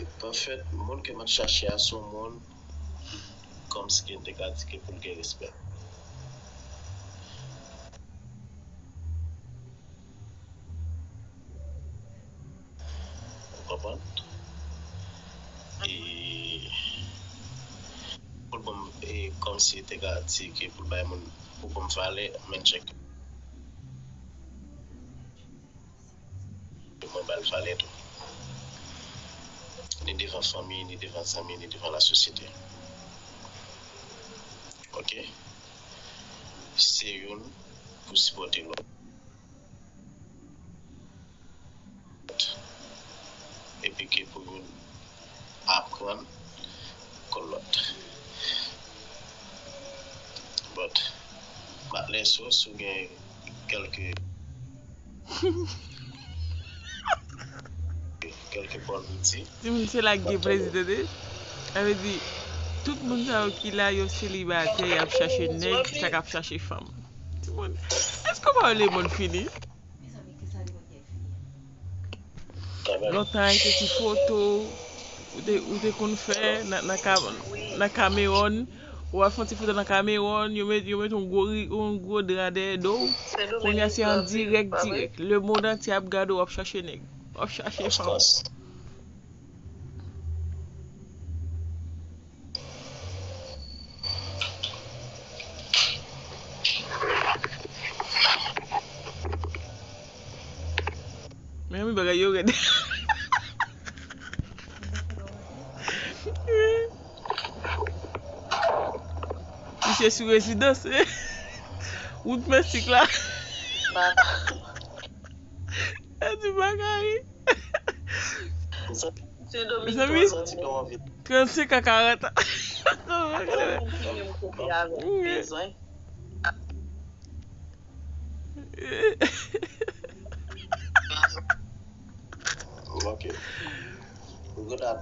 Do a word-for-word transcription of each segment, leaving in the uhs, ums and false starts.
Anfèt, moun ke m ap chache a se yon moun kòmsi ke n te ka di ke pou l gen respè. Ou konprann? E pou l ban m, e kòmsi te ka di ke pou l bay moun, pou ban m valè, men check. Mwen ba l valè tou. Ni devan fanmi, ni devan zanmi, ni devan lasosyete. Oke? Se youn pou sipòte lòt. Epi ke pou youn aprann kon lòt. But, malè so, si w gen kèlke, kèlke bòn zouti. Timoun, se la k gen plezi, tande. Sa vle di, tout moun sa yo ki la, yo selibatè, y ap chache nèg, sa k ap chache fanm. Timoun, èske w pa wè lemonn fini? Lontan, se ti foto ou te, ou te konn fè nan, nan, ka, nan Kamewòn. Ou al fè yon ti foto nan Kamewòn, yo met, yo met yon gwo, ri- yon gwo dra dèyè do w. Kounye a, se an dirèk, dirèk. Lemonn antye ap gade w, w ap chache nèg. W ap chache fanm. Men wi, bagay yo rèd. Misye sou rezidans. Wout Mesik la. Sa di bagay. Mezanmi, trannsenk a karant an.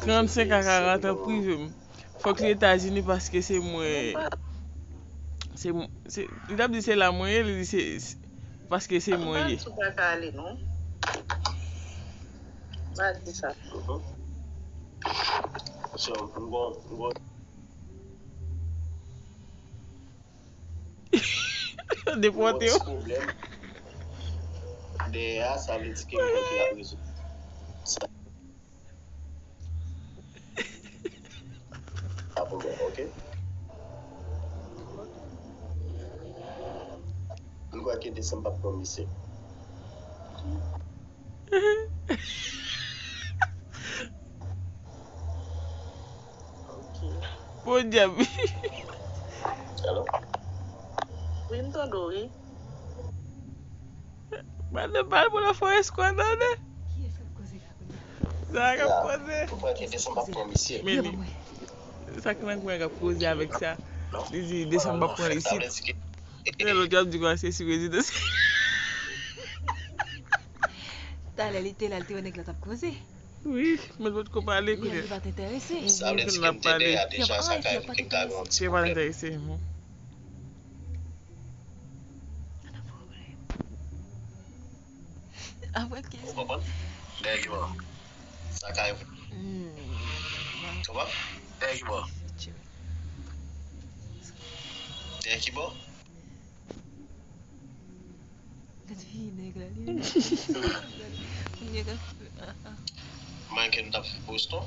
Trannsenk a karant an prive m. Fòk se Etazini paske se mwen. Se, se, li t ap di se la mwen ye, li di se, se paske se mwen ye. Ou pa ka ale non. Pa di sa. So, m gon, m gon Depòte yo. Pwoblèm. Dèyè a, sa vle di ke m kontre ap rezoud sa. Sa pou mwen, oke? M kwè ke desanm p ap pran misye. Podyab. Alo? Wi, m tande w, wi. Madan pa al pou nan fò eskwa, tande. Sa k ap koze. Men li. Sa k nan kwen k ap koze avèk sa. Li di desanm p ap pran isit. Lè lòt yo ap di kwa se sou rezidans. Talè li te la, li te wè nèg la t ap koze. Wi, men l potko pale kounye a. Li pa t enterese. Sa vle di ke m te dèyè a deja, sa ka rive ke m ta gen yon ti pwoblèm. Li pa t enterese, non. Pa nan pwoblèm. Apre ke... Ou konprann? Dèyè ki bò? Sa ka rive. Hmm. Ou konprann? Dèyè ki bò? Dèyè ki bò? Gad fi nèg la, li. Kounye a, ah, ah. Mwen ke m t ap viv Boston.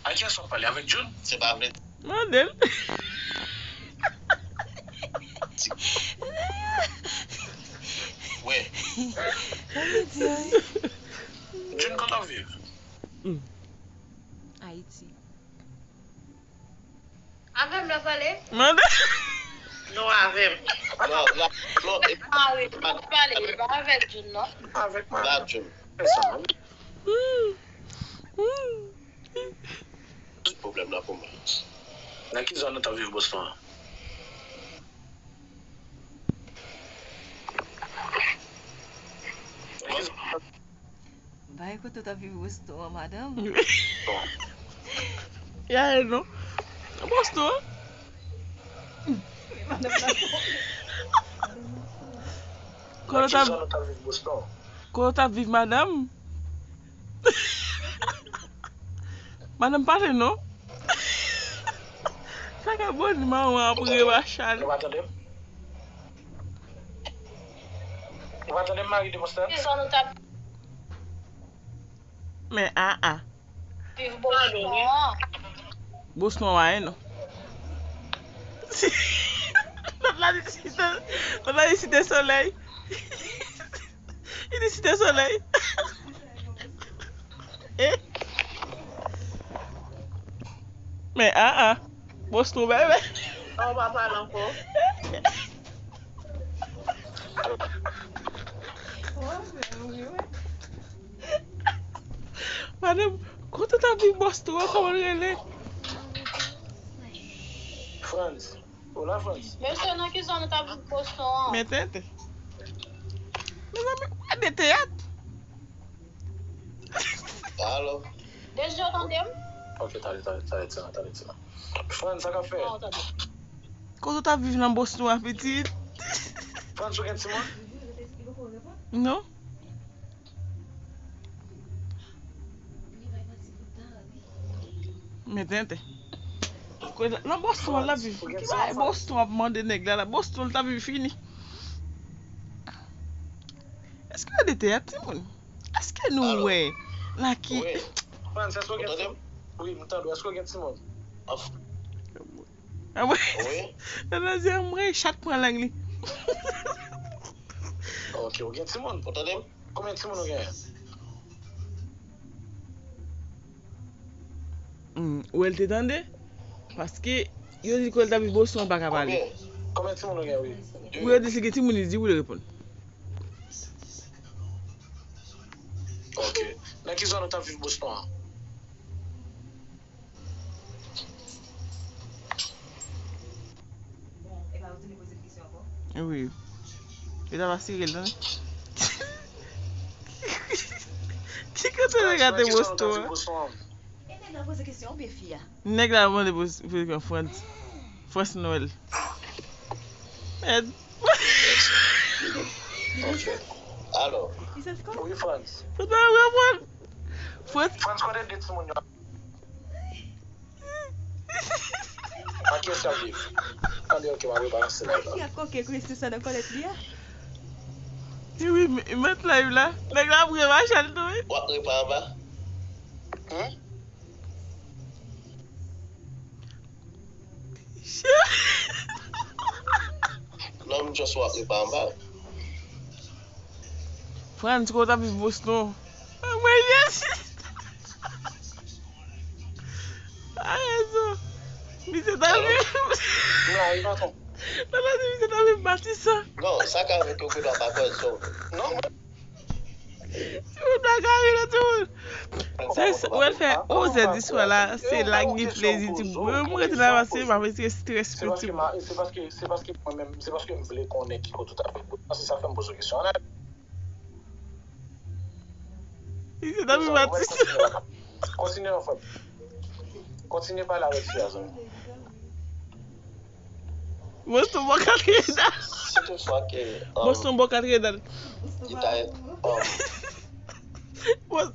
A kiyès w ap pale? Avèk Jun? Se pa vle. Mande l. Wi. Pa vle di anyen. Jun, kote w ap viv? Hmm. Ayiti. Avè m l ap pale? Mande. Non, avè m. Non, la, non, e pa avè m l ap pale, e pa avèk Jun, non. Avèk mwen. La, Jun. Fè sa, non. Hmm. Hmm. Tout pwoblèm nan pou mwen. Nan ki zòn ou t ap viv Boston an? Nan ki zòn? Bay kote w t ap viv Boston an, madanm. Ya, non. Boston. Kote w t ap, kote w t ap viv, madanm? Madanm pale non. Sa ka bon ni maman ap reba chal. Nou pa tande m? Nou pa tande m, mari de Monstan? Kizon nou t ap Men a a. Viv Boston an. Boston an, non. Lòt la di Site, lòt la di Site Solèy. Li di Site Solèy. Eh. Men a a. Boston, bebe. Non, pa pale ankò. Madanm, kote w t ap viv Boston an, kòman l rele? Frantz. Hola, Frantz. Mesye, nan ki zòn ou t ap viv Boston an? Men tenten. Mezanmi, gade teyat. Alo. Deja w tande m? Ok, tande, tande, tande, tande, tande, tande. Frantz, sa k ap fèt? Non, tande. Kote w t ap viv nan Boston an, pitit? Frantz, ou gen timoun? Non. Men tenten. Nan Boston an l ap viv. Ki bagay Boston ap mande nèg la la? Boston l t ap viv fini. Èske yo de teyat, timoun? Èske nou wè la ki... Wi. Frantz, èske w gen timoun? Wi, m tande w. Èske w gen timoun? Ah, wi. Nan nan zye mwen, chat pran lang li. Ok, ou gen timoun. Ou tande m? Konbyen timoun ou genyen? Hmm, ou wè l te tande? Paske yo di ke l t ap viv Boston, l pa ka pale. Konbyen? Konbyen timoun ou gen, wi? Wi, yo di si gen timoun, li di wi, li reponn. Ok. Nan ki zòn ou t ap viv Boston an? Wi. Yo t ap asire l, tande. Ki kote nèg la te Boston an? E nèg la poze kesyon oubyen fi a? Nèg la mande pou, pou Frantz. Frantz Noël. Mèd. Ok. Alò. Wi, Frantz. Frantz pa reponn. Frantz. Frantz, kote de timoun yo? Ak kiyès y ap viv? Tande, ok, m ap rebalanse live la. Fi a koke Christy sa nan kòlèt li a. Wi, m-, mèt live la. Nèg la ap rebalanse l tou, wi. W ap repa anba? Hmm? Non, m just w ap repa anba. Frantz, kote w t ap viv Boston? Mwen, yes. A rezon. Misye t ap viv. M la, wi, patwon. Nan la di misye t ap viv Matisan. Non, sa ka vin tou kou dwa pa kòz, so. Non, mwen. Timoun pa ka ri non, timoun. Sa, sa, ou wè l fè onz è di swa la, se la k gen plezi, timoun. Mwen, mwen rete la, paske m ap retire strès pou timoun. Se paske, se paske mwen menm, se paske m vle konnen ki kote w t ap viv. Se sa fè m poze w kesyon an. Li se t ap viv Matisan. Kontinye non, frè m. Kontinye pale avèk fi a, zanmi. Boston bò katedral. Si toutfwa ke, um, Boston bò katedral. Li ta, um, Bos-,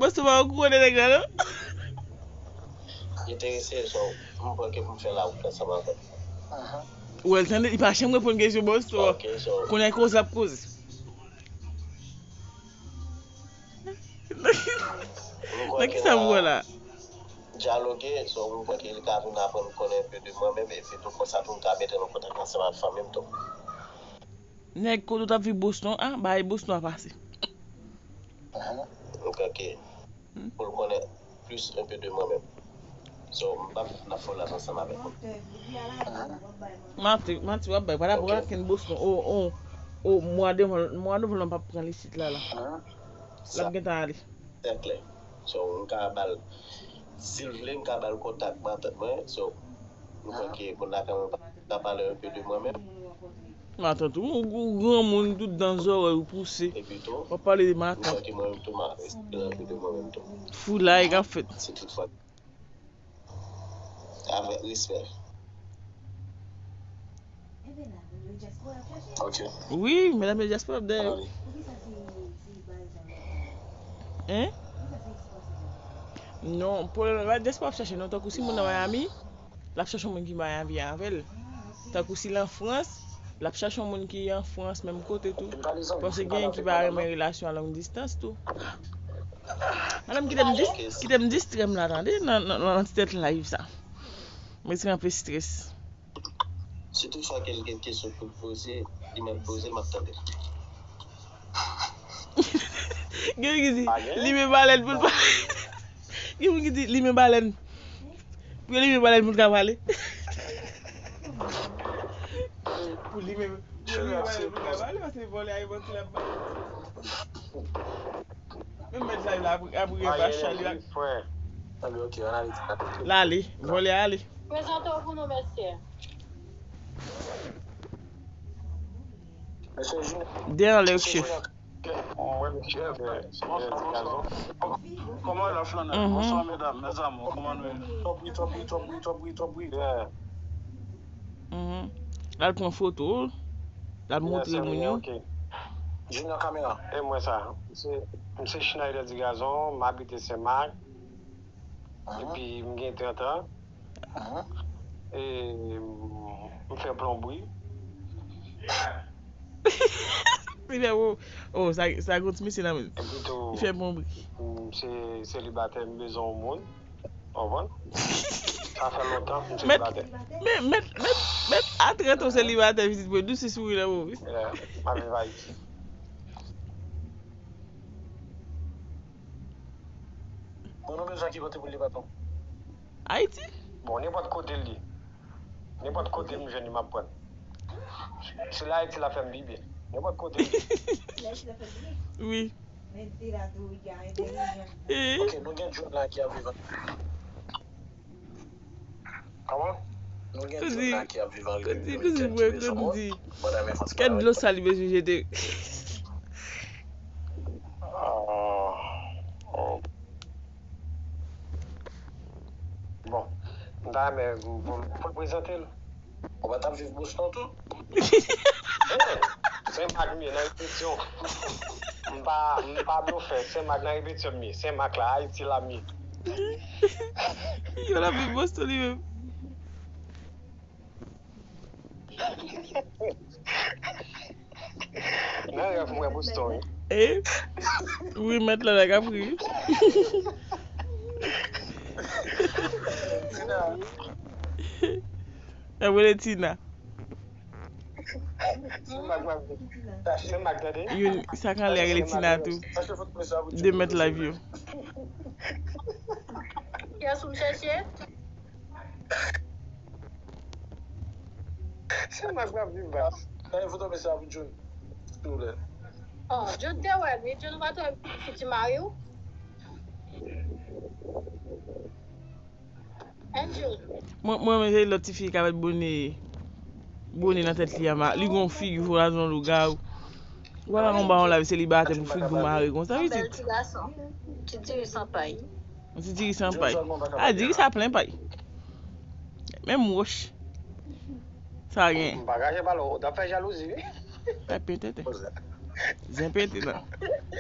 Boston pa kouwone nèg la, non? Enterese, so, m kwè ke pou m fè lawout ansanm avè l. Ou wè l tande, li pa janm reponn kesyon Boston. Ok, so. Kounye a koze l ap koze. Nan kisa m wè la? Dyaloge, so, m kwè ke li ka vin aprann konnen enpe de mwen menm, epi tou konsa tou m ka mete l an kontak ansanm ak fanmi m tou. Nèg, kote w t ap viv Boston, a, bay Boston a pase. M kwè ke pou l konnen plis enpe de mwen menm. So, m p ap nan fè laj ansanm avèk ou. Manti, manti w ap bay. Pa t ap okenn Boston. O, o, o, mwa devan, mwa devan l p ap pran l isit la, la. L ap gentan ale. Trè klè. So, m ka ba l, si l vle, m ka ba l kontak matant mwen. So, m kwè ke moun la kanmenm ka pale enpe de mwen menm. Matant ou, ou granmoun, tout dan zòrèy ou pouse. W ap pale de matant. Foulay k ap fèt. Avèk respè. Ok. Wi, medam yo dyaspora ap dèyè w. Hein? Non, pwoblèm nan pa dyaspora ap chache non. Tankou si moun nan Miami, l ap chache yon moun ki Miami avè l. Tankou si l an Frans, l ap chache yon moun ki an Frans menm kote tou. Paske gen ki pa renmen relasyon a long distans tou. Madanm, kite m dis-, kite m distrè m la tande nan, nan, nan ti tèt live sa. Mwen se anpe strès. Si toutfwa ke l gen kesyon pou l poze, li mèt poze, m ap tande l. Gen ki di, li men balèn pou l pale. Gen moun ki di, li men balèn. Pou li men balèn pou l ka pale. Pou li men, pou li men balèn pou l ka pale, paske vòlè a e manti l ap pale. Menm mèt la, la, ap, ap revachal, li ak. Frè. Anben, ok, ann ale. L ale, vòlè a ale. Prezante w pou nou, mesye. Mesye Junior. Dejan lè chèf. Mwen, chèf, eh, eh, ti gazon. Kòman la flanè? Bonswa, medam, mezanmi, kòman nou ye? Twòp wi, twòp wi, twòp wi, twòp wi, twòp wi. Yeah. Mhm. L al pran foto, l al montre moun yo. Ok. Junior kamera. E mwen sa. M se, m se Schneider Digazon, m abite Senmak. Mhm. Epi m gen trant an. Mhm. E m fè plonbri. Li fè, oh, oh, sa, sa gon ti mesye nan men. Epi tou, li fè plonbri. M se selibatè, m bezwen yon moun. Konprann? Sa fè lontan m selibatè. Men, mèt, mèt, mèt a trant an selibatè, pitit mwen, dous souri nan men w wi. Yeah, m ap viv Ayiti. Bon, nou bezwen ki kote pou li, patwon? Ayiti? Bon, nenpòt kote l ye. Nenpòt kote m jwenn li, m ap pran l. Se la Ayiti la fè m byen. Nenpòt kote l ye. Wi. Eh. Ok, nou gen Jun la ki ap viv an. Kòman? Nou gen Jun la ki ap viv an Repiblik Dominikèn ki bezwen moun. Kèt dlo sa li bezwen jete. Ah, oh. Bon, m ta renmen pou, pou, pou l prezante l. Ou pa t ap viv Boston tou? Senmak m ye nan repetisyon. M pa, m pa blofè, Senmak nan repetisyon m ye. Senmak la, Ayiti la m ye. Yo l ap viv Boston li menm. Nan rèv mwen Boston wi. E? Wi, mèt la la k ap ri. Tina. Y ap rele Tina. Youn, sa k anlè a rele Tina tou. De mèt live yo. Kiyès ou m chèche? Se Max k ap viv bas. Fè foto mesye a pou Jun, silvouplè. Oh, Jun te wè l wi. Jun ou pa t wè fiti mari w? Angel. Mwen, mwen renmen se lòt ti fi k avèk bone, bone nan tèt li a. Li gon figi fò la jan lougawou. Ou pa ka konn ba yon live selibatè pou figi w mare konsa, pitit. Bèl ti gason. Ti diri san pay. Yon ti diri san pay. A, diri sa plen pay. Menm wòch. Sa gen. M pa kache pale w, w t ap fè jalouzi wi. Tap pen tenten. Zen pete nan.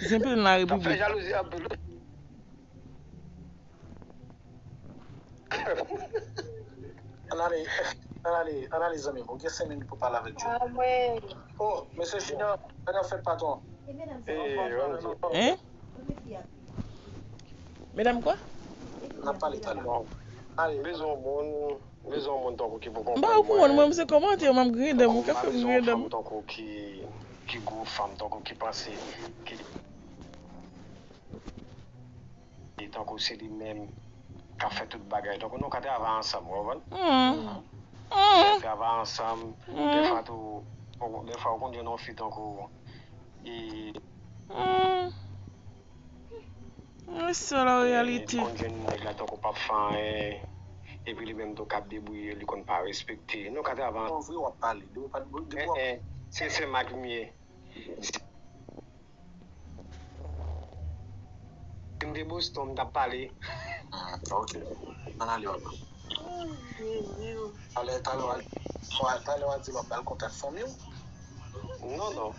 Zen pete nan la repiblik. T ap fè jalouzi anpil wi. Ann ale, ann ale, ann ale zanmi m. Ou gen senk minit pou pale avèk Jun. Oh, mesye Junior, bèl fèt patwon. Hein? Medam kwa? N ap pale talè. Bon. Ale. Bezwen yon moun, bezwen yon moun tankou ki pou konprann mwen. M pa okouran, mwen, se kòmantè, m ap griyen dan m, ou ka fè m griyen dan m. Tankou ki, ki gwo fanm, tankou ki panse, ki E tankou se li menm k ap fè tout bagay. Tankou nou ka travay ansanm, ou konprann? Travay ansanm, defwa tou, ou, defwa ou konn jwenn yon fi tankou, e, Wi, se la reyalite. Konn jwenn nèg la tankou p ap fè anyen, epi li menm tou k ap debouye, li konn pa respekte. Nou ka travay ansanm. An vre w ap pale, depi w pa, depi w ap. Se, se Senmak m ye. Si m te Boston, m t ap pale. Ah, ok. Ann ale, papa. Talè, talè, w a, w a, talè, w a di w ap ba l kontak fanmi w? Non, non.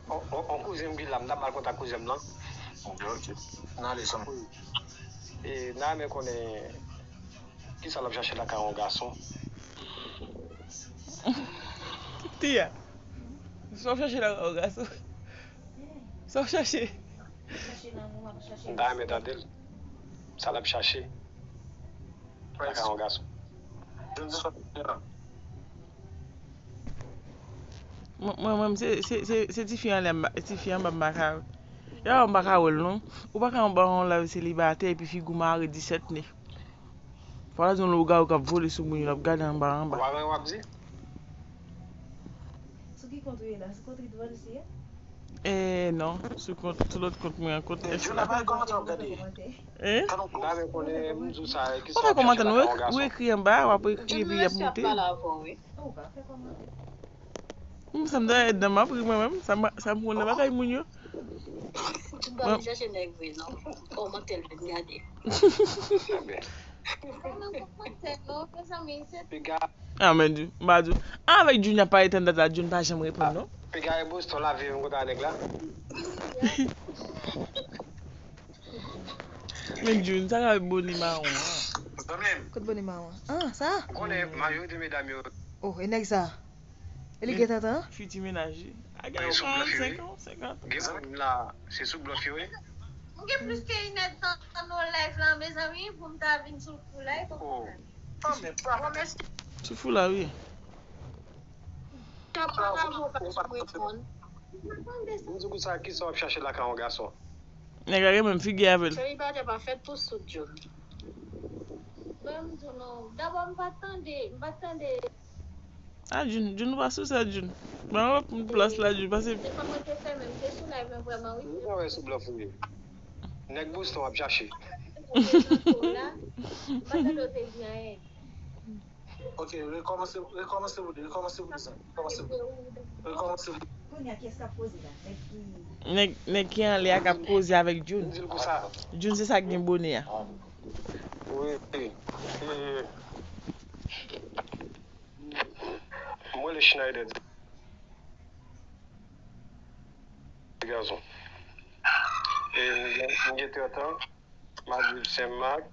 On, on, on Kouzen m ki la, m t ap ba l kontak kouzen m lan. Ok, ok. N ale, zanmi. E, n a renmen konnen kisa l ap chache lakay yon gason. Tia, sa w chache lakay yon gason? Sa w chache? M ta renmen tande l. Sa l ap chache lakay yon gason. Mwen, mwen, mwen, se, se, se, se tifi an lè m ba, tifi an ba m pa ka. Yo, m pa ka wè l non. Ou pa ka anba yon live selibatè epi figi w mare disèt ne. Fò la di yon lougawou k ap vole sou moun yo, l ap gade anba, anba. Ou pa wè w ap di? Sou ki kont ou ye la? Sou kont Ridvan Lucie a? Eh non, sou kont, sou lòt kont mwen an, kont Juna pa kòmante w ap gade. Eh? M ta renmen konnen, m di w sa, ki sa w ap chache lakay yon gason. Ou ekri anba, w ap ekri epi y ap moute. Ou pa fè kòmantè. M sanm ta èd nan m ap ri mwen menm, sa m, sa m konnen bagay moun yo. Ou pa vin chache nèg vre non. Kòmantè l vin gade. Ebyen. Ou pa nan kòmantè non, mezanmi, se piga. Ah, men di, m pa di. Ah, avèk Jun y ap pale tann dat la, Jun pa janm reponn non. Piga e Boston la, vye m kontan nèg la. Men Jun, sa ka bone mawon an. Zanmi m. Kot bone mawon an? Ah, sa? Ou konnen majorite medam yo. Oh, e nèg sa? E li gen trant an? Fiti menaj li. A gen karann senk an, senkant. Gen moun la, se sou blòf yo ye. M gen plis ke inèdtan nan live la, mezanmi, pou m ta vin sou full live. Oh. Bon, mèsi. Sou full la, wi. Kap pa ka bon pa janm reponn. M di konsa, kisa w ap chache lakay yon gason? Nèg la gen menm figi avè l. Selibatè pa fèt pou soud, Jun. Ban m di w non. Dabò, m pa t tande, m pa t tande. Ah, Jun, Jun, ou pa sou sa, Jun. Ban yon lòt moun plas la, Jun, pase. Se pa mwen te fè menm, te sou live mwen vrèman, wi. Ou pa wè sou blòf ou ye. Nèg Boston ap chache. M pa tande w te di anyen. Ok, rekòmanse, rekòmanse pou li, rekòmanse pou li, zanmi. Rekòmanse pou li. Rekòmanse pou li. Kounye a, kiyès k ap koze la? Nèg ki Nèg, nèg ki anlè a k ap koze avèk Jun. M di l konsa. Jun se sa k gen bonè a. Wi, wi. Mwen le Schneider. Gason. E, m gen, m gen trant an, m ap viv Senmak,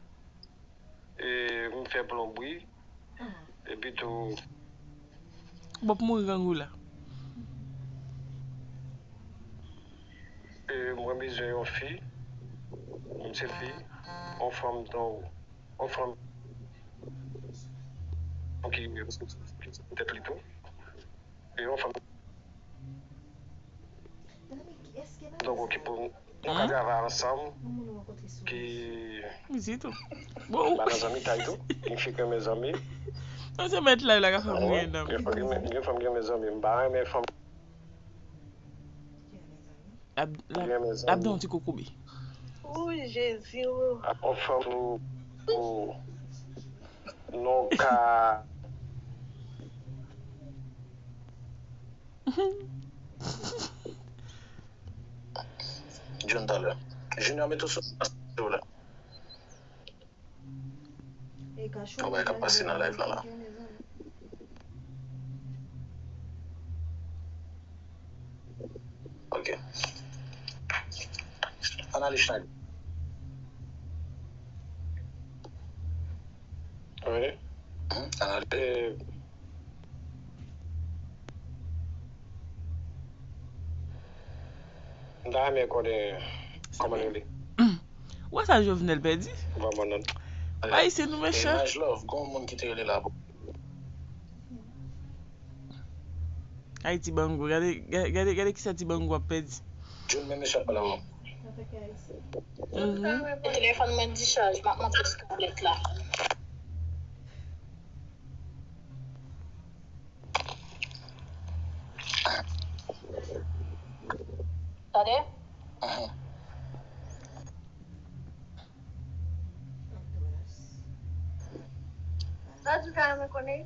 e, m fè plonbri, epi tou. W ap mouri grangou la. E, mwen bezwen yon fi, m se fi, yon fanm tankou, yon fanm ki respekte tèt li tou. E yon fanm. Donk, ki pou nou ka travay ansanm, ki pa nan zanmitay tou, ki fèk renmen zanmi. Non, se mèt live la ka fè m ri nan. Gen fanm ki renmen zanmi, m pa renmen fanm. L ap, l ap, l ap dan yon ti kokobe. Ooh, Jezi, ooh. Ap yon fanm pou, pou non ka. Jun talè. Junior, mete w sou, sou la. Yon bagay k ap pase nan live la, la. Ok. Ann ale, Schneider. Wi. Hmm, ann ale. Eh, m ta renmen konnen kòman l rele. Ou wè sa Jovenel pèdi? Vrèman non. Ayisyen nou mechan. Imaj love, gon moun ki te rele la. Ay, ti Bango. Gade, gade, gade, gade kisa ti Bango ap pèdi. Jun, men mesye ap pale avè w. Mhm. Telefòn mwen dichaj, m ap monte sou tablèt la. Tande? Mhm. Sa di w ta renmen konnen?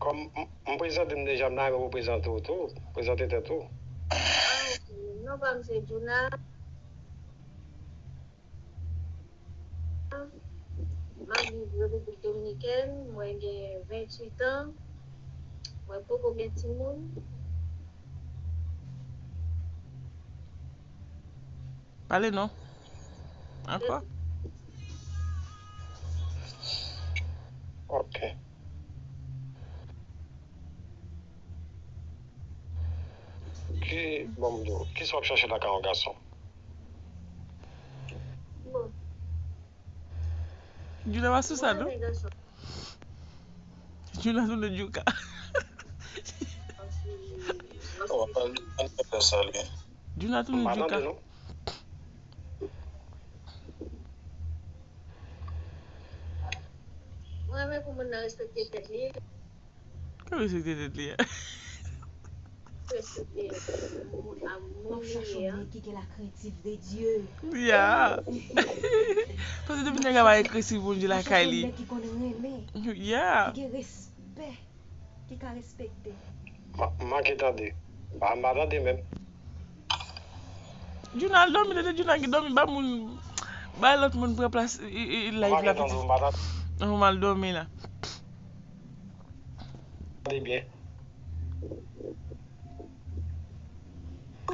Kòm m, m prezante m deja, m ta renmen w prezante w tou. Prezante tèt ou. Ah, ok. Non pa m se Juna. M ap viv Repiblik Dominikèn, mwen gen venntuit an, mwen poko gen timoun. Pale non. Ankò? Ok. Ki, bon, m di w, kisa w ap chache lakay yon gason? Djouda pa sou sa non. Djouda tounen djouka. Oh, pa li, pa li fè sa li. Djouda tounen djouka. Mwen renmen pou moun nan respekte tèt li. Kòman se te tèt li a? Respekte moun a moun li ye a. Ki gen la krentif de Dye. Ya. Paske depi nèg la pa gen krentif Bondye lakay li. Ki konn renmen. Ya. Ki gen respè. Ki ka respekte. M manke tande. M pa tande menm. Djouna al dòmi, tande Djouna ki dòmi, ba moun, bay lòt moun pran plas live la pitit. An, ou mal dòmi la. Tande byen.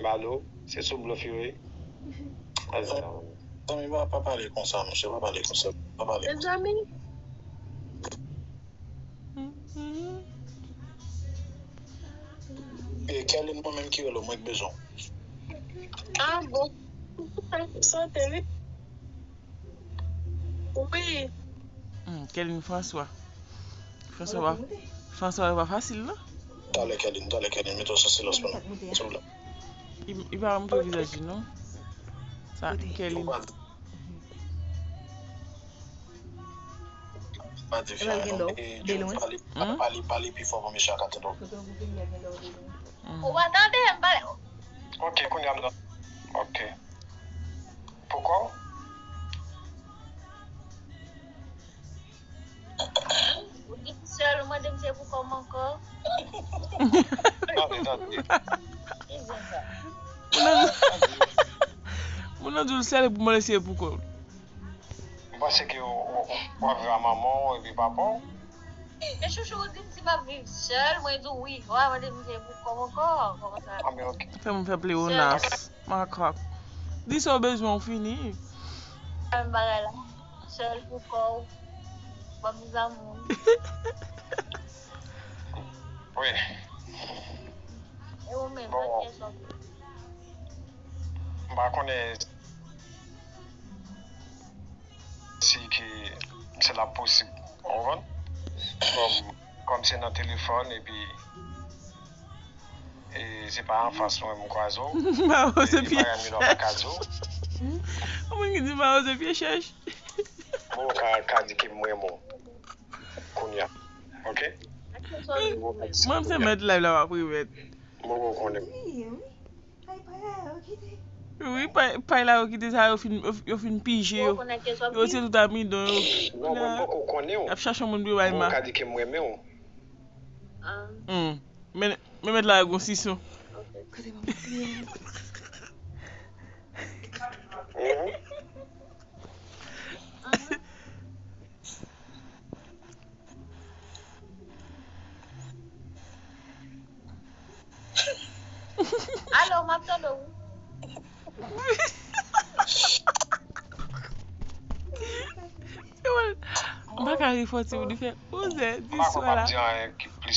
Malo, se sou blòf yo ye. Zanmi, pa pale konsa, monchè, pa pale konsa. Pa pale konsa. Mezanmi. E Kerline, mwen menm ki rele w, mwen k bezwen w. Ah bon. Sante wi. Wi. Hmm, Kerline François. François pa, François pa fasil non. Talè Kerline, talè Kerline, mete w sou silans pou nou. Souple. Li pa montre vizaj li non. Sa Kerline. Pa di fya non. E Djou, pale, pale, pale pi fò pou mesye a ka tande w. Ou pa tande m pale. Ok, kounye a m nan. Ok. Poukò? Ou di m sèl, ou mande m se poukò m ankò. Tande, tande. Ki zen sa? Moun nan di w l sèl epi w mande se poukò. M panse ke w ap viv a manman w epi papa w. Men chouchou, ou di m si m ap viv sèl, mwen di w wi. Ou a mande m se poukò m ankò. Kòman sa? Ah, men ok. Fè moun fè pleyonas. Makak. Di sa w bezwen, w fini. Menm bagay la. Sèl poukò w. W ap viv a moun. Wi. E ou menm, Bon. Lòt kesyon. M pa konnen si ke se la posib, w konprann? Kòm, kòm se nan telefòn, epi e se pa anfas mwen m kwaze w. Mawo se E pye bagay mi nan pa ka di w. Yon moun ki di mawo se pye chèch. Bon, ka, ka di ke m renmen w. Kounye a. Ok? Mwen se mèt live la, m ap remèt. Mwen, mwen konnen. Wi, wi. Ay, pay la yo kite. Wi, pay, pay la yo kite sa, yo fin, yo, yo fin pije yo. Yo se tout amidon yo. Non, mwen poko konnen w. Y ap chache yon moun pou yo bay Mwen ma. Ka di ke m renmen w. Ah, Hmm. Men, men mèt la gon sison. ok. Kote mwen mete? Mhm. Alo, m ap tande w. M pa ka ri fò ti moun, li fè onzè dis swa la.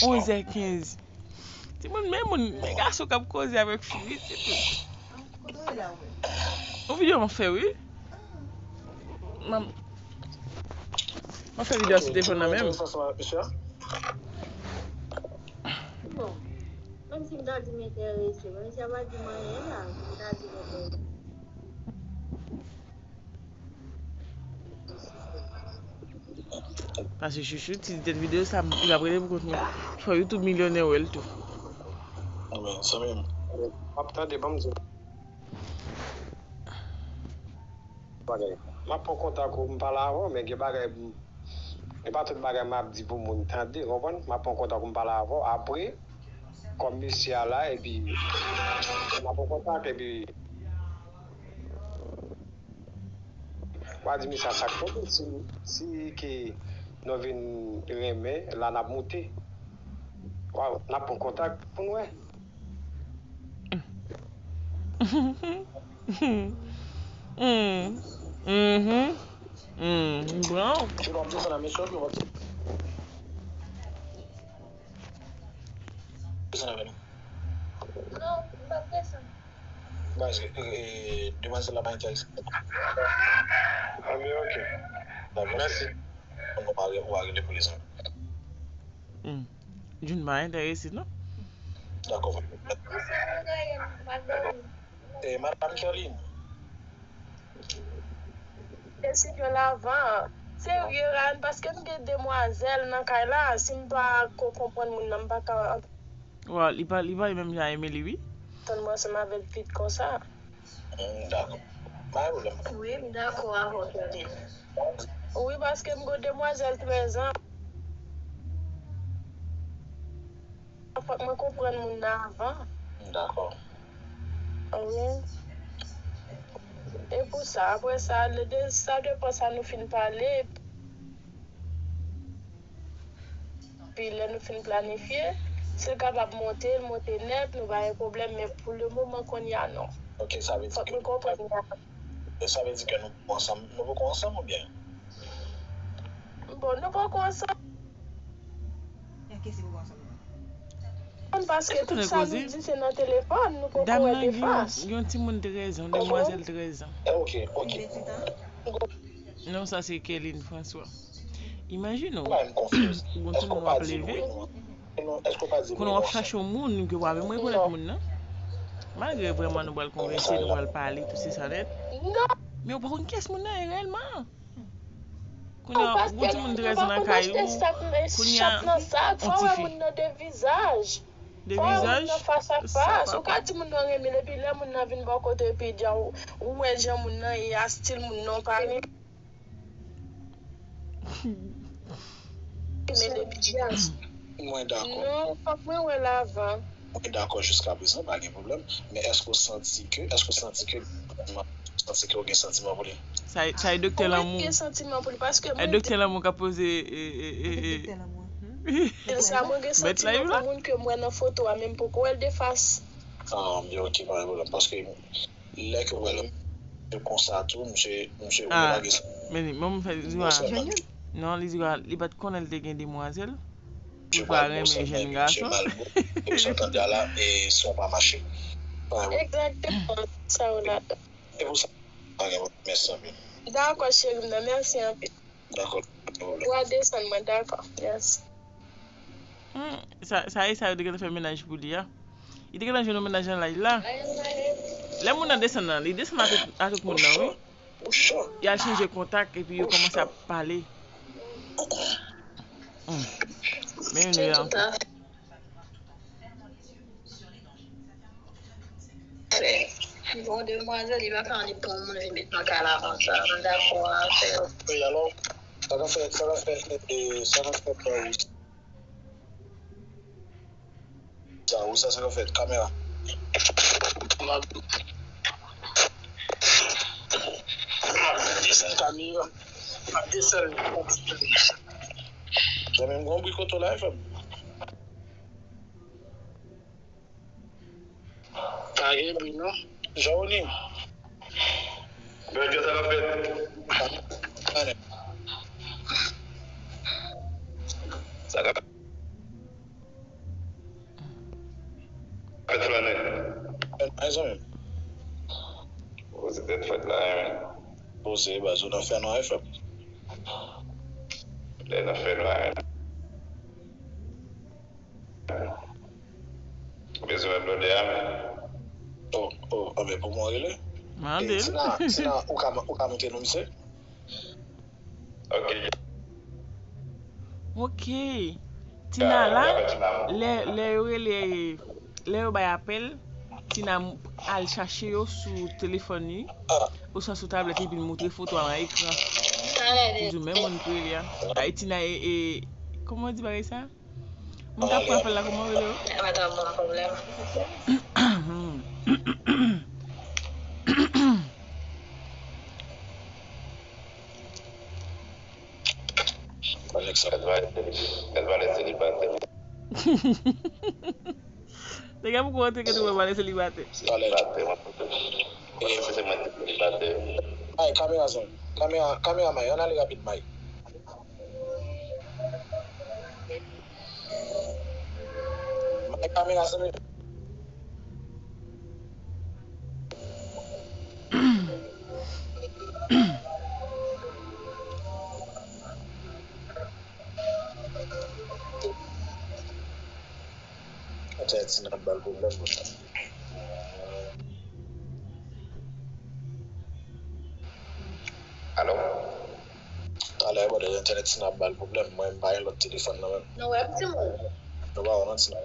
Onzè kenz. Ti moun, men moun, men gason k ap koze avèk fi, wi, ti moun. Yon videyo m ap fè, wi. M ap, m ap fè videyo a sou telefòn nan menm. Bon, menm si m ta di m enterese, men misye pa di m anyen la, si m ta di m enterese. Paske chouchou, ti tèt videyo sa, li ap rete pou kont mwen. Fò YouTube milyonè wè l tou. Anben, zanmi m. M ap tande, ban m di w. Bagay. M ap pran kontak ou, m pale avè w, men gen bagay, m- e pa tout bagay m ap di pou moun tande, konprann? M ap pran kontak ou, m pale avè w. Apre, kòm mesye a la, epi m ap pran kontak, epi w a di mesye a sa k tonbe, si, si ke nou vin renmen, la n ap moute. Waw, n ap pran kontak pou n wè. Hmm. Mhm. Hmm. Bon. Sinon, w ap desann nan mesye w, w ap desann avè nou. Non, m p ap desann. Baz, e, e, demwazèl la pa enterese. Anben, ok. Dakò. Mèsi. Nou pa re-, ou pa rele pou li, zanmi. Hmm. June pa enterese, non? Dakò. Dakò. E, Madanm Kerline. Desizyon l avan. Serye, Ryan, paske m gen demwazèl nan kay la, si m pa ko konprann moun nan, m pa ka. Wa, li pa, li pa menm jan Emily, wi. Tann mwen ansanm avè l vit konsa. Hmm, dakò. Pa gen pwoblèm. Wi, m dakò avè w, Kerline. Wi, paske m gen demwazèl trèz an. Fòk mwen konprann moun nan avan. Dakò. Wi. E pou sa, apre sa, le de, sa depann sa nou fin pale. Epi lè nou fin planifye, si l kapab monte, l monte nèt, nou pa gen pwoblèm, men pou le moman kounye a, non. Ok, sa vle di ke. Fòk nou konprann. Sa vle di ke nou poko ansanm, nou poko ansanm oubyen? Bon, nou poko ansanm. Paske tout sa nou di se nan telefòn, nou poko wè defas. Dam nan gen yon, gen yon timoun trèz an, yon demwazèl trèz an. Ok, ok. Non, sa se Kerline François. Imajine w, ou gon timoun w ap leve. Kounye a w ap chache yon moun ke w pa menm rekonèt moun nan. Malgre vrèman nou pral konvèse, nou pral pale, tout se sa nèt. Men ou pa konn kiyès moun nan ye reyèlman. Kounye a, ou gon timoun trèz an nan kay ou. Kounye a, yon ti fi. De vizaj. Ou ka di moun nan renmen l, epi lè moun nan vin bò kote, epi di a, ou, ou wè jan moun nan ye a, stil moun nan, ou pa renmen. Men depi jazz. Mwen dakò. Non, fòk mwen wè l avan. Mwen dakò jiska prezan, pa gen pwoblèm. Men èske w santi ke, èske w santi ke, santi ke w gen santiman pou li? Sa, sa e doktè lanmou. Mwen gen santiman pou li paske mwen. E doktè lanmou k ap poze, e, e, e, e. Sa, mwen gen santiman pou moun ke m wè nan foto a, men m poko wè l defas. Ah, men ok, pa gen pwoblèm. Paske lè ke w wè l konsa tou, misye, misye ou lage sa. Men li, men m fè, li di, non, li di, li pa t konnen l te gen demwazèl. Pou l pa renmen jèn gason. Epi sa w tande a la, e son pa mache. Egzakteman, sa w la. E pou sa, pa gen pwoblèm, mèsi anpil. Dakò, cheri m nan, mèsi anpil. Dakò. Ou a desann mwen, dakò. Mèsi. Hmm, sa, sa e sa yo te gentan fè mennaj pou li a. Li te gentan jwenn yon mennaj nan laj la. Lè moun nan desann nan, li desann ak tout, ak tout moun nan, wi. Ou cho. Y al chanje kontak epi yo kòmanse ap pale. Hmm. Men youn yo. Bon, demwazèl, li pa ka annik pran moun vin met nan kay la konsa. M dakò avè w. Wi, alò, sa ka fè, sa ka fè, e, sa ka fè pa wi. Sa, ou sa, sa k ap fèt? Kamera. M ap, m ap desann kamera. M ap desann. Zanmi m, gon bri kote w la, frè m. Pa gen bri, non. Jan w ni? Bèl, sa k ap fèt? Anè. Sa k ap fèt flannen. Fèt mwen, zanmi m. Poze tèt fèt la, wi. Poze, baz, ou nan fènwa, wi, frè m. Lè nan fènwa, wi. Ou bezwen wè blòdè a, men. Oh, oh, anben pou mwen rele. Mande l. E, Tina, Tina, ou ka, ou ka montre nou misye? Ok. Ok. Tina la, lè, lè yo rele, lè yo bay apèl, Tina m-, al chache yo sou telefòn li, oswa sou tablèt li, epi l montre foto a nan ekran. Li di w, men moun ki rele a. Ay, Tina e, e, kòman yo di bagay sa? Moun k ap pran apèl la, kòman yo rele yo? Madanm mwen pwoblèm. Nèg sa. Èl va lèse li pa tèm. Nèg la poko rantre ke tou mwen pale selibatè. Talè. Ay, kamera zòn. Kamera, kamera may, ann ale rapid may. May kamera zòn. Atè Tina ap ba l pwoblèm konsa. Alo? Talè, bòdè entènèt Tina ap ba l pwoblèm. Mwen, m pa gen lòt telefòn nan menm. Nou wè m timoun. Nou pa wè non Tina.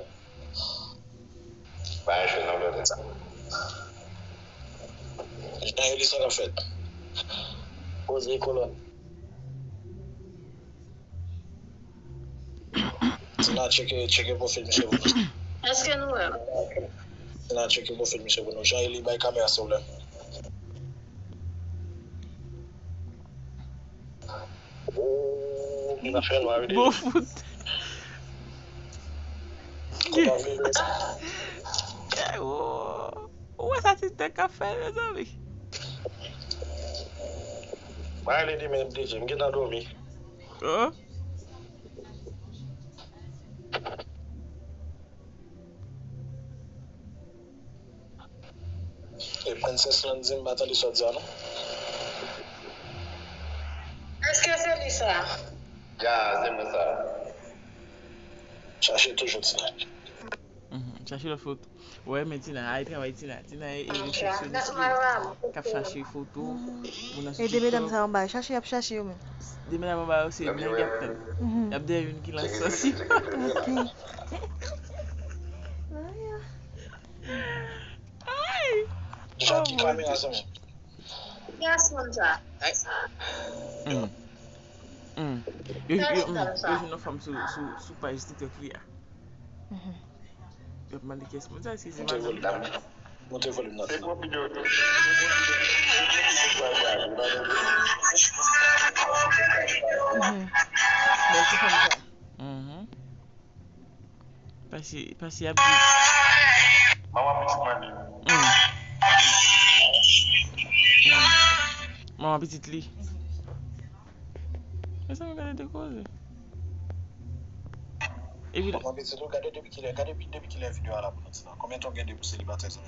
Pa jwe nan lòt sa. Jan Elisa k ap fèt. Poze kolòn. Tina, tcheke, tcheke pwofil misye pou nou. Èske nou wè m? Tina, tcheke pwofil misye pou nou. Jan Eli, bay kamera, silvouplè. Oh, li nan fè nwa, wi. Bon fout. Kòman vle sa? Ou wè sa ti tèk ap fè, mezanmi? Mwen ale demen, M D J, m gentan dòmi. Oh. E Princess lan di m pa tande sa w di a non. Èske se li sa? Ya, se mwen sa. Chache toujou Tina. Mhm, chache lòt foto. Wè, men Tina, ay travay Tina. Tina e, e resesyonist li ye. K ap chache foto pou nan sou TikTok. E de medam sa anba, chache y ap chache yo menm. De medam anba yo se nèg y ap tann. Mhm. Y ap dèyè youn ki lan sans. Ok. Ay! Jackie, kamera sa. Gason sa. Hmm. Hmm. Yo, yo, hmm, yo jwenn yon fanm sou, sou, sou paj TikTok li a. Mhm. Yo ap mande kiyès moun sa, èske se madanm li? Monte volim nan. Se pwofil yo. Mhm. Bèl ti fanm sa. Mhm. Pase, pase ap di. Manman pitit mwen li. Hmm. Hmm. Manman pitit li. Mezanmi, gade de koze. Epi manman pitit ou, gade depi kilè, gade depi kilè videyo a la pou nou di non. Konbyen tan w gen de pou selibatè sa?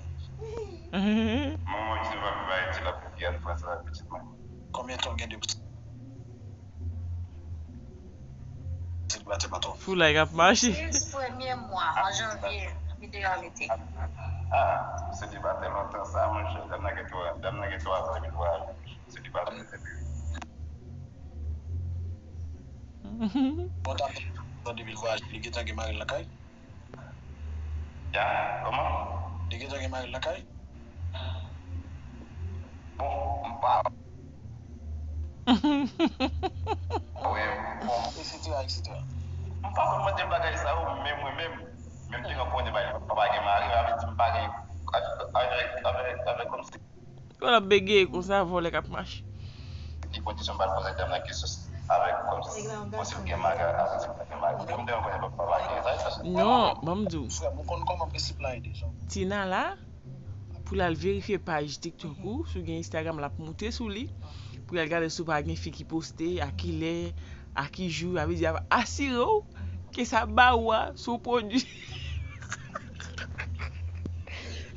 Manman pitit mwen li bay ti la pou ki al pran sa pitit mwen. Konbyen tan w gen de pou Foulay k ap mache. Sis premye mwa an janvye videyo a mete. Ah, selibatè lontan sa, monchè. Dam nan gen twa, dam nan gen twa zan depi l vwayaje. Selibatè depi. Bon, dam nan depi l vwayaje, li gentan gen mari l lakay? Ya, kòman? Li gentan gen mari l lakay? Bon, m pa wè, bon, etsetera, etsetera. M pa konn mande bagay sa yo, men mwen menm, menm te gen konnen bagay, papa gen mari, sa vle di m pa gen, avèk, avèk, avèk, avèk kòmsi Yo l ap bege konsa, vòlè k ap mache. Ki kondisyon m pral poze dam nan kesyon avèk kòmsi, bon, si l gen mari, avèk si l pa gen mari. Bon, m te konnen papa gen, sa, sa. Non, ban m di w. Frè m, ou konn kòman prensip la ye deja. Tina la, pou l al verifye paj TikTok ou, si w gen Instagram, l ap moute sou li. Pou l al gade si w pa gen fi ki poste, a kilè, a ki jou, sa vle di, ap asire w ke sa ba ou a, se yon pwodui.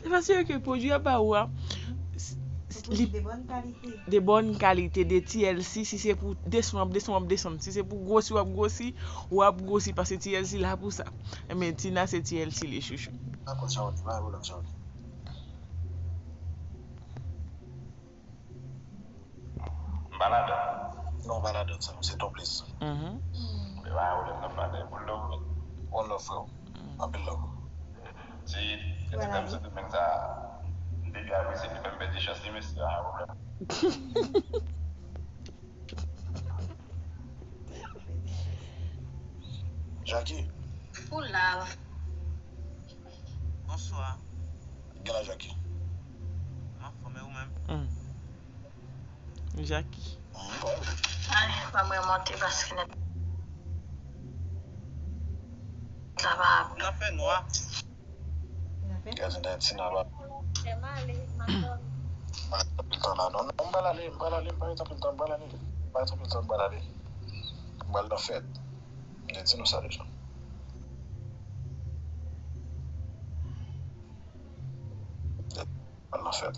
Se paske ke pwodui a ba ou a, s-, s-, li de bòn kalite, de bòn kalite, de T L C, si se pou desann, w ap desann, w ap desann. Si se pou gwosi, w ap gwosi, w ap gwosi, paske T L C la pou sa. Enben, Tina se T L C li, chouchou. Dakò, Charles, pa gen pwoblèm, Charles. M pa ladan. Non, w pa ladan sa, se ton plezi. Mhm. Men pa gen pwoblèm, n ap pale. One love, frè. One love, frè. Anpil love. Ti, ti dam sou domenn sa, m te byen apresye li, fè m pèdi chans li, mesye, pa gen pwoblèm. Jackie. Pou love. Bonswa. Gen la, Jackie. M anfòm, e ou menm? Hmm. Jackie. Hmm, pa wè. Ay, ban mwen monte paske nèt la pa bon. Nan fè nwa. Gazin Dayiti nan lwa. Fè m ale, m ap dòmi. M pa gen anpil tan la, non. Non, m pral ale, m pral ale, m pa gen anpil tan, m pral ale. M pa gen anpil tan, m pral ale. M pral nan fèt. M te di nou sa deja. M pral nan fèt.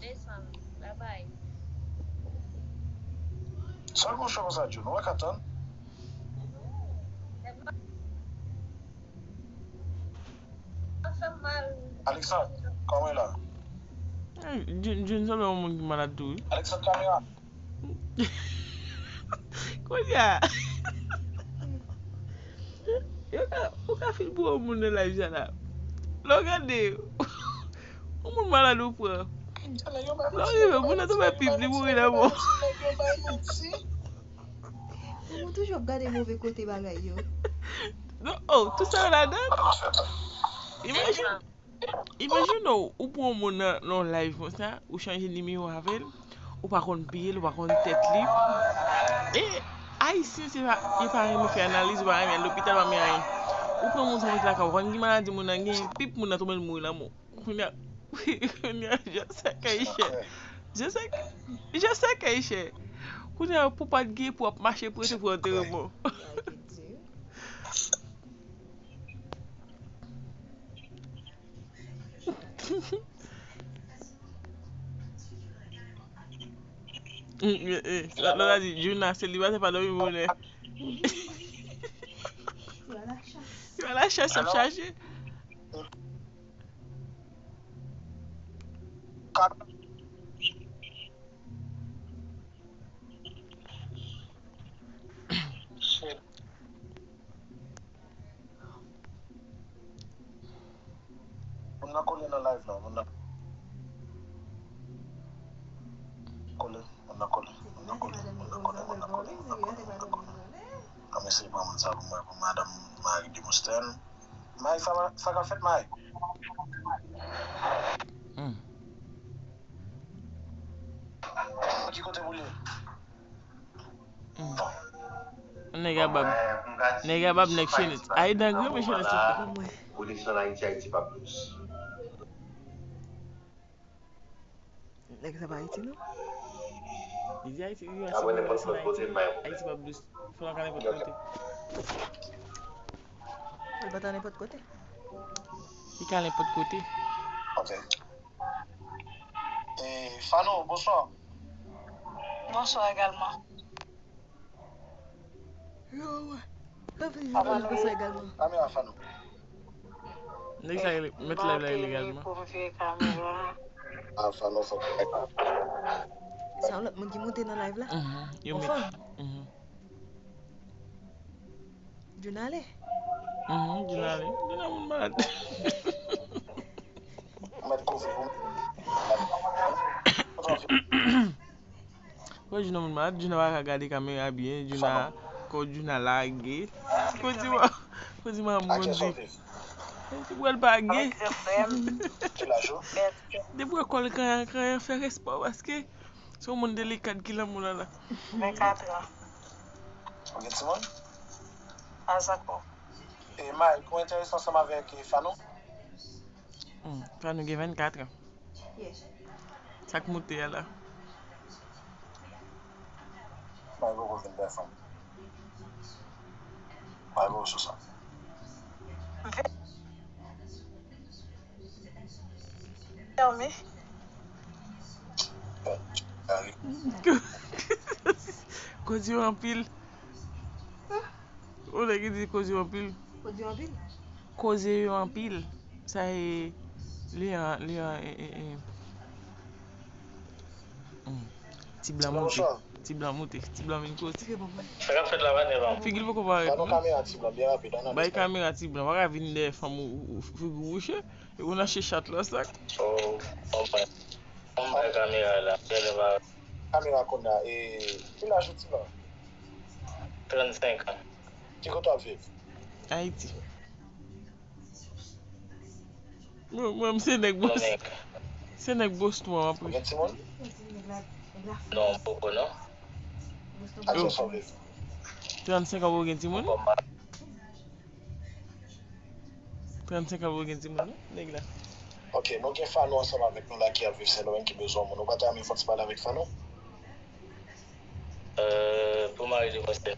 Desann, babay. Sa gon chò konsa, Jun, ou pa ka tann? Alexandre, kòman w la? Jun, Jun sanble yon moun ki malad tou, wi. Alexandre, kamera. Kounye a, yo ka, ou ka fin pou yon moun nan live sa la. Lè w gade, yon moun malad ou pran. Lè w rive, moun nan tou fè pib, li mouri nan men w. Moun toujou ap gade move kote bagay yo. Non, oh, tout sa yo ladan. Imajine, imajine w, ou pran yon moun nan, nan yon live konsa, ou chanje nimewo avè l, ou pa konn pye l, ou pa konn tèt li. E Ayisyen, se pa, yo pa renmen fè analiz, yo pa renmen al lopital, yo pa renmen anyen. Ou pran moun sa, ou met lakay ou, ou konn ki maladi moun nan gen, pip moun nan tonbe l mouri nan men w. Kounye a, kounye a, je sais que il cherche. Je sais que, je sais que il cherche. Kounye a, pou pa t gen, pou ap mache prete pou antereman. Lòt la di, Juna, selibatè pa dòmi bonè. Yo a la chas, ap chache. Moun nan kole nan live la, moun nan kole, moun nan kole, moun nan kole, moun nan kole, moun nan kole, moun nan kole, moun nan kole. Ann eseye pran moun sa pou mwen, pou madanm Marie Demosthène. May, sa va, sa k ap fèt, May? Hmm. Ki kote pou l ye? Hmm. Nèg a bab. Nèg a bab, nèg chenet. Ay, dan gri, men chenet sou. Ou desann Ayiti, Ayiti p ap dous. Nèg sa pa Ayiti, non? Li di Ayiti, li di Ayiti, Ayiti pa dous. Fò l ka nenpòt kote. Li pa ta nenpòt kote. Li ka nenpòt kote. Ok. E, Fano, bonswa. Bonswa egalman. Yo, wè. Sa vle di bonswa egalman. Kamera Fano. Nèg sa rele, mèt live la rele egalman. Pou m vire kamera. Ah, Fano, fòk. Se yon lòt moun ki monte nan live la? Mhm, yo met. Mhm. Juna ale. Mhm, Juna ale. Juna moun malad. Mèt kouvri pou mwen. Wè, Juna moun malad, Juna pa ka gade kamera byen, Juna, kò Juna lage. Kozi wa, kozi wa moun di. Ti bwèl pa gen. Depi wè kò l kanyan, kanyan, fè respè w, paske se yon moun delikat ki lanmou la la. Vennkat an. Ou gen timoun? Azako. E May, ou enterese ansanm avèk, e, Fano? Hmm, Fano gen vennkat an. Sa k moute a la? May poko vin bèl fanm. May poko sou sa. Koze yo anpil. Ou nèg ki di koze yo anpil. Koze yo anpil? Koze yo anpil. Sa e li an, li an, e, e, e. Hmm. Ti blan moute. Ti blan moute. Ti blan vin koze. Sa k ap fèt la pa nèvan. Figi l poko parèt non. Bay kamera ti blan, pa ka vin dèyè fanm ou, ou, ou figi ou wouche. Epi w nan che chat la sa. Oh, oh, bay. Ann bay kamera la. Kamera konn la, e, ki laj ou ti blan? Trannsenk an. Ki kote w ap viv? Ayiti. Mwen, mwen, se nèg Boston. Se nèg Boston an, m ap. Ou gen timoun? Non, m poko non. Ak kiyès w ap viv? Trannsenk an, ou gen timoun? Poko, m pa. Trannsenk an pou gen timoun, non, nèg la. Ok, nou gen Fano ansanm avèk nou la ki ap viv Sendomeng ki bezwen moun. Ou pa ta renmen fè yon ti pale avèk Fano? Euh, pou mari demwazèl.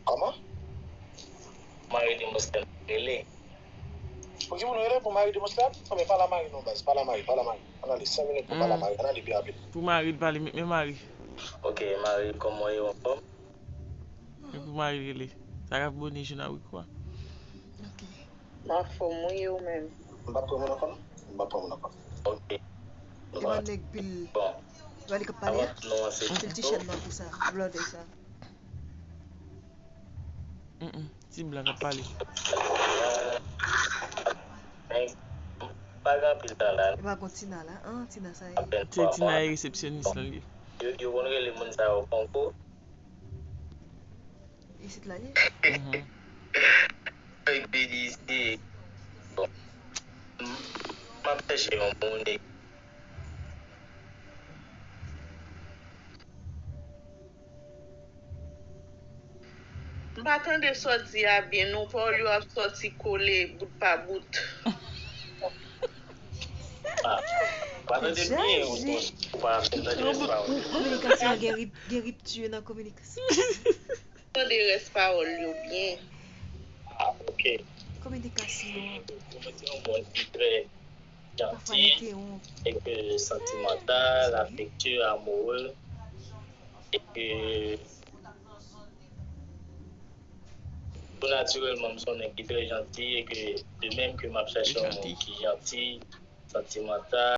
Kòman? Mari demwazèl rele. Pou ki moun rele pou mari demwazèl? Anben pale a mari non baz, pale a mari, pale a mari. Ann ale, senk minit pou pale a mari, ann ale byen rapid. Pou mari l pale, men mari. Ok, mari, kòman w ye, w anfòm? Men pou mari l rele. Sa k ap bone jou nan wi kwa. M anfòm wi, e ou menm? M p ap pran moun ankò non. M p ap pran moun ankò. Ok. Li ban nèg pil. Bon, Wè li k ap pale a? Avan nou anse Pil ti chèn nan pou sa, blòdè sa. Mm ti blan k ap pale. Pa gen anpil tan la. E pa gon Tina la, an Tina sa ye. Apèn Se Tina e resepsyonis lan li. Yo, yo konn rele moun sa yo Kongo. Isit la ye. Mhm. Ay, Belize. Bon. M ap chèche yon moun e M pa tande sa w di a byen non, pawòl yo ap sòti kole bout pa bout. Ah, pa tande byen, ou pa tande byen. Kominikasyon an gen rip- gen ripti nan kominikasyon. Tande rès pawòl yo byen. Ah, ok. Kominikasyon. Ou se yon moun ki trè Pafwa janti, mete yon e ke santimantal, afektye, amoureux, e ke tou natirèlman m se yon nèg ki trè janti, e ke de menm ke m ap chache yon moun ki janti, santimantal.